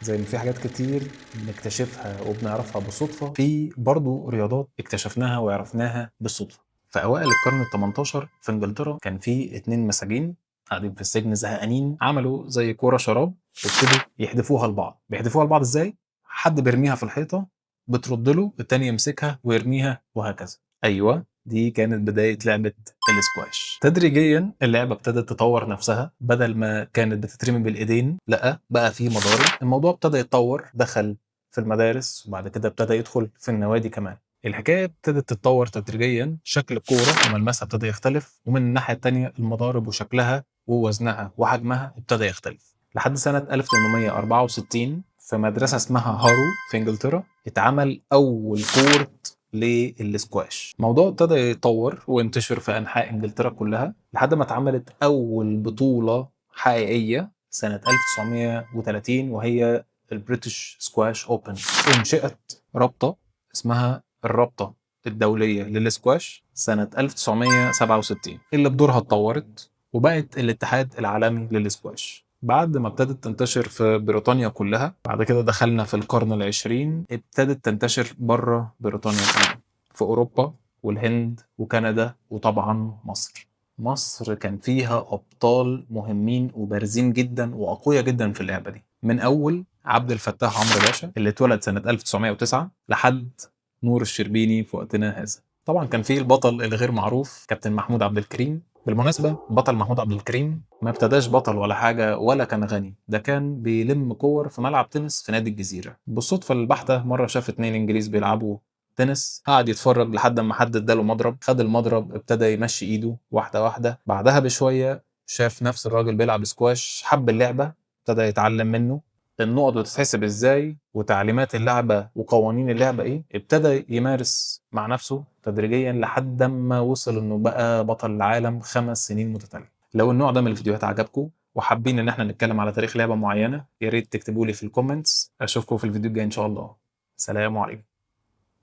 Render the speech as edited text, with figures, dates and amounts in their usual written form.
زي ما في حاجات كتير بنكتشفها وبنعرفها بالصدفة، في برضو رياضات اكتشفناها وعرفناها بالصدفة. في أوائل القرن ال 18 في إنجلترا كان في 2 مساجين قاعدين في السجن زهقانين، عملوا زي كورة شراب وابتدوا يحدفوها لبعض. بيحدفوها لبعض إزاي؟ حد بيرميها في الحيطة بترد له، التاني يمسكها ويرميها وهكذا. أيوة، دي كانت بداية لعبة الاسكواش. تدريجيا اللعبة ابتدت تطور نفسها، بدل ما كانت بتترمي بالإيدين لا بقى في مضارب. الموضوع ابتدى يتطور، دخل في المدارس وبعد كده ابتدى يدخل في النوادي كمان. الحكاية ابتدت تتطور تدريجيا، شكل الكورة وملمسها ابتدى يختلف، ومن الناحية التانية المضارب وشكلها ووزنها وحجمها ابتدى يختلف. لحد سنة 1864 في مدرسة اسمها هارو في انجلترا اتعمل أول court للسكواش. الموضوع ابتدى يتطور وينتشر في أنحاء انجلترا كلها لحد ما اتعملت أول بطولة حقيقية سنة 1930، وهي ال British Squash Open. انشئت رابطة اسمها الرابطة الدولية للسكواش سنة 1967، اللي بدورها اتطورت وبقت الاتحاد العالمي للسكواش. بعد ما ابتدت تنتشر في بريطانيا كلها، بعد كده دخلنا في القرن العشرين، ابتدت تنتشر بره بريطانيا كمان، في أوروبا والهند وكندا وطبعا مصر. مصر كان فيها أبطال مهمين وبارزين جدا وأقوياء جدا في اللعبة دي، من أول عبد الفتاح عمرو باشا اللي اتولد سنة 1909 لحد نور الشربيني في وقتنا هذا. طبعا كان فيه البطل الغير معروف كابتن محمود عبد الكريم. بالمناسبة بطل محمود عبد الكريم ما ابتداش بطل ولا حاجة ولا كان غني، ده كان بيلم كور في ملعب تنس في نادي الجزيرة. بالصدفة البحتة مرة شاف 2 إنجليز بيلعبوا تنس، قعد يتفرج لحد ما حد اداله مضرب، خد المضرب ابتدى يمشي ايده واحدة واحدة. بعدها بشوية شاف نفس الراجل بيلعب سكواش، حب اللعبة، ابتدى يتعلم منه النقط بتتحسب ازاي وتعليمات اللعبة وقوانين اللعبة ايه. ابتدى يمارس مع نفسه تدريجيا لحد ما وصل انه بقى بطل العالم 5 سنين متتالية. لو النوع ده من الفيديوهات عجبكم وحابين ان احنا نتكلم على تاريخ لعبة معينة، يا ريت تكتبوا لي في ال comments. اشوفكم في الفيديو الجاي ان شاء الله. سلام عليكم.